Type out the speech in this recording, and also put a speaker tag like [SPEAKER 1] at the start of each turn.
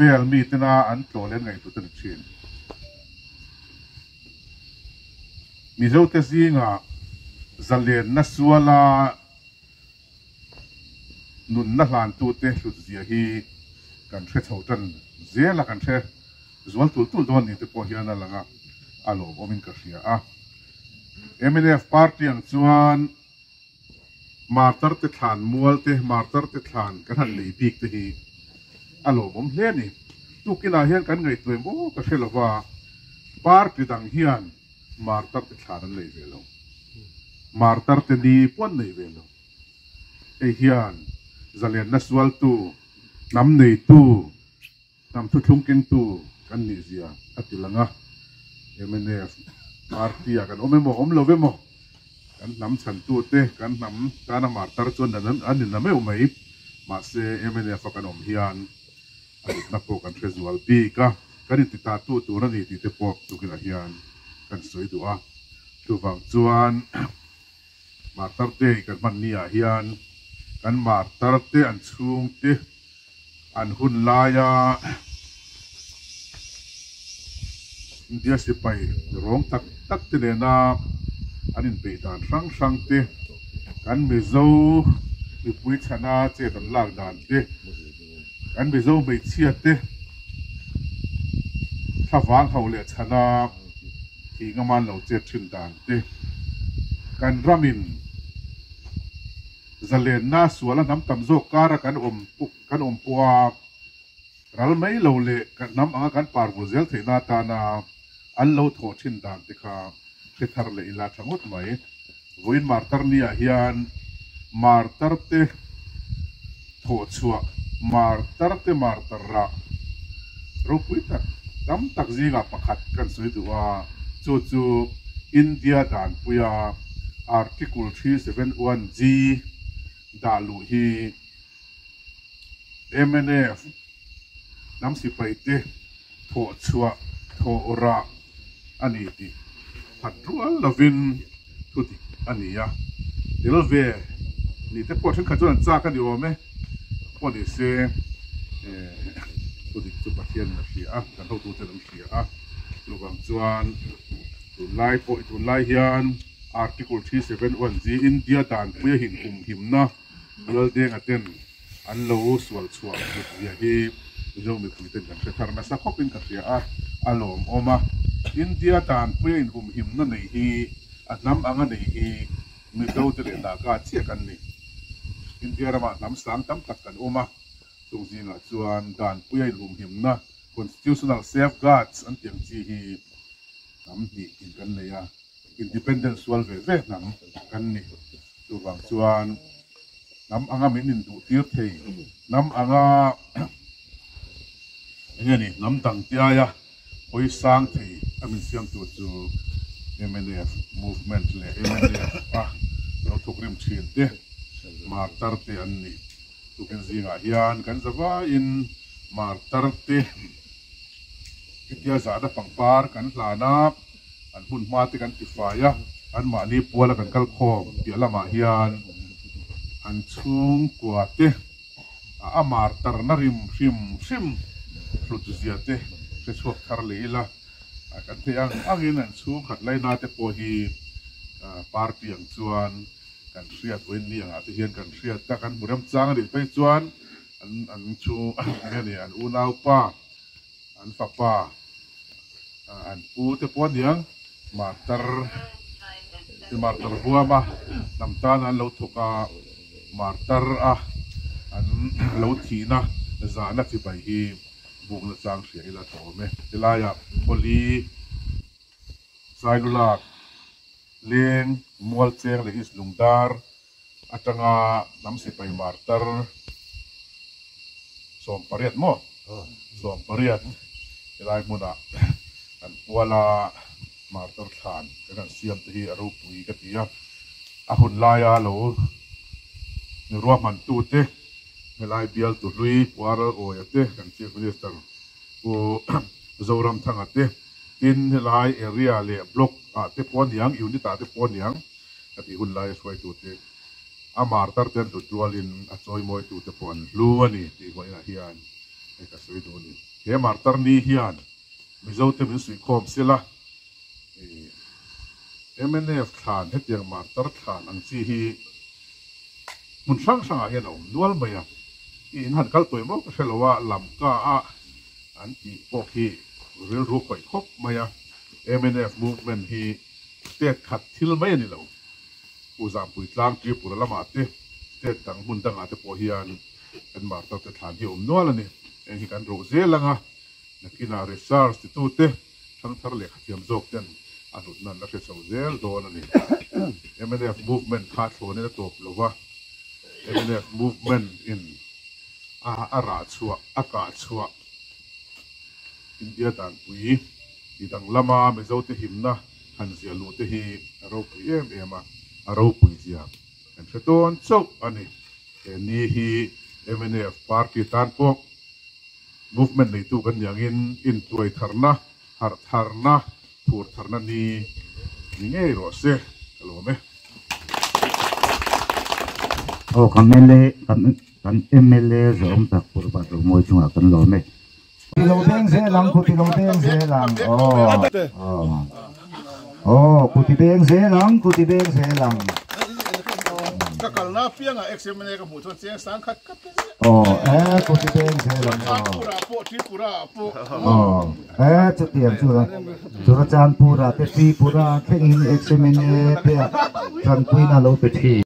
[SPEAKER 1] Vel mitena an tlawh leh an ngaihtuah te ni thin. Mizote zingah zalenna suala nunna hlantute hlutzia hi kan hre chho tan zel a, kan hre zual tul tul dawn ni te pawh hian a lang a, a lawmawmin ka hria a. Mnf party ang chuan Martar te thlan mual te, martar te thlan kan han lei bik te hi a lawmawm hle a ni. Tukinah hian kan ngaihtuah maw ka hre lova, party dang hian martar te thlan an nei ve lo. Martar te ni pawh an nei ve lo. Hei hian zalenna sualtu, hnam neitu, Hnam thuthlung kengtu kan nih zia a ti lang a, mnf party ah kan awm emaw awm lo emaw kan hnam chhantute kan hnam tana martar chuan an ni na meuh mai. Mahse mnf a kan awm hian a hlutna pawh kan hre zual bik a, kan inti ta tu tur a ni tih te pawh tukinah hian kan sawi duh a. Chuvang chuan martar te kan hman ni ah hian kan martar te an chhungte An hun laia India sipai rawng tak tak te nena an inbeih dan hrang hrang te, kan Mizo mipui chhana chet an lak dan te, kan Mizo hmeichhia te thlavang hauh leh chhana thih ngama an lo chet thin dan te, kan ramin Zalenna suala hnam tam zawk kara kan awm kan awm pawh a, ral mai lo leh kan hnam anga kan parvul zel theihna atana an lo thawh thin dan te kha hre thar leh ila tha ngawt mai. Vawiin martar niah hian martar te thawh chhuah, martar te martar rah ropui tak tam tak zingah pakhat kan sawi duh a, chu chu India danpuia Article 371G dah luh hi mnf hnam sipaite thawh chhuah thawh rah a ni tih phat rual lovin thu dik a ni a. Tel ve ni te pawh thenkhat chuan an chak a ni awm e. Pawh ni se thu dik chu Pathianin a hria a, kan hotuten an hria a. Chuvang chuan tunlai pawh tunlai hian Article 371G India danpuia hinhumhimna Laldenga ten an lo sual chhuah hlut zia hi Mizo mipui ten kan hre thar nasa khawpin ka hria a, a lawmawm a. India danpuia inhumhimna neih hi a hnam anga neih hi Mizo te leh Naga chiah kan ni. India ramah hnam sang tam tak kan awm a, chung zingah chuan danpuia inhumhimna, constitutional safeguards, an tih ang chi hi hnam hnih in kan nei a. Independent sual ve ve hnam kan ni. Chuvang chuan hnam anga min induh tir thei, hnam anga enge ni hnam dang te aia hawi sang thei a min siam tur chu mnf movement leh mnf a lo thawk rim thin te martar te an ni. Tukin zingah hian kan zavaiin martar te hetia zahna pangpar kan hlan a, an hmun hma te kan tifai a, anmahni puala kan kal khawm piah lamah hian an chhungkua te a martarna rim hrim hrim hlut zia te hre chhuak thar leh ila, kan theih ang angin an chhungkhat laina te pawh hi party ang chuan kan hriat vawiin ni angah te hian kan hriat a, kan hmu remchang a nih phei chuan an an chhung nge ni an unaupa an fapa an pu te pawh aniang martar martar huam a hnam tan an lo thawk a martar a an lo thihna zahna chibai hi bukna chang hria ila tha awm e helaiah Holi Sailulak Leng Mualcheng leh East Lungdar atanga hnam sipai martar 18 maw? 18 helai hmunah kan puala martar thlan kan han siam te hi a ropui ka ti a, a hun laia lo ruahmantute helai bialtu hlui Pu Aral Awia te kan Chief Minister Pu Zoramthanga te tin helai area leh block ah te pawh aniang unit ah te pawh aniang ka tih hun laia hruaitute a martar te an hlut rualin a chawimawitute pawh an hlu a ni tih vawiinah hian hei ka sawi duh a ni. He martar ni hian Mizote min suihkhawm sela, mnf thlan hetiang martar thlan ang chi hi hmun hrang hrangah hian a awm nual mai a, i in han kal tawih maw ka hre lo a, Lamka a an tih pawh khi rilru khawih khawp mai a, mnf movement hi state khat thil mai a ni lo, Pu Zampui tlang Tripura lamah te state dang hmun dangah te pawh hian kan martar te thlan hi a awm nual a ni, heng hi kan roh zel ang a. Nakinah research titute thangthar lehkha thiam zawk ten a hlutna an la hre chho zel dawn a ni. Mnf movement kha thlawnin a tawp lo va, mnf movement in a a rah chhuah, a kah chhuah India danpui ti danglama Mizote himna han ziah luh te hi a ropui em em a, a ropui zia kan hre dawn chauh a ni. He ni hi mnf party tan pawh Movement neitu kan nih angin intuai tharna, harh tharna, phur tharna ni ni ngei rawh se ka lawm e.
[SPEAKER 2] Aw kan mla kan kan mla zawm tak purbat lo mawi chungah kan lawm e. Ti lo beng zel ang ku ti lo beng zel ang aw aw ku ti beng zel ang ku ti beng zel ang.
[SPEAKER 1] Ka kalna apiangah XMLA ka hmuh chuan chiang sang khat khat.
[SPEAKER 2] Aw e kuti beng zel ang aw.
[SPEAKER 1] Chanpur ah pawh Tripura ah pawh.
[SPEAKER 2] Aw e chutiang chu Churachandpur ah te Tripura ah thlengin XMNA te ah tanpuina lo pe thin.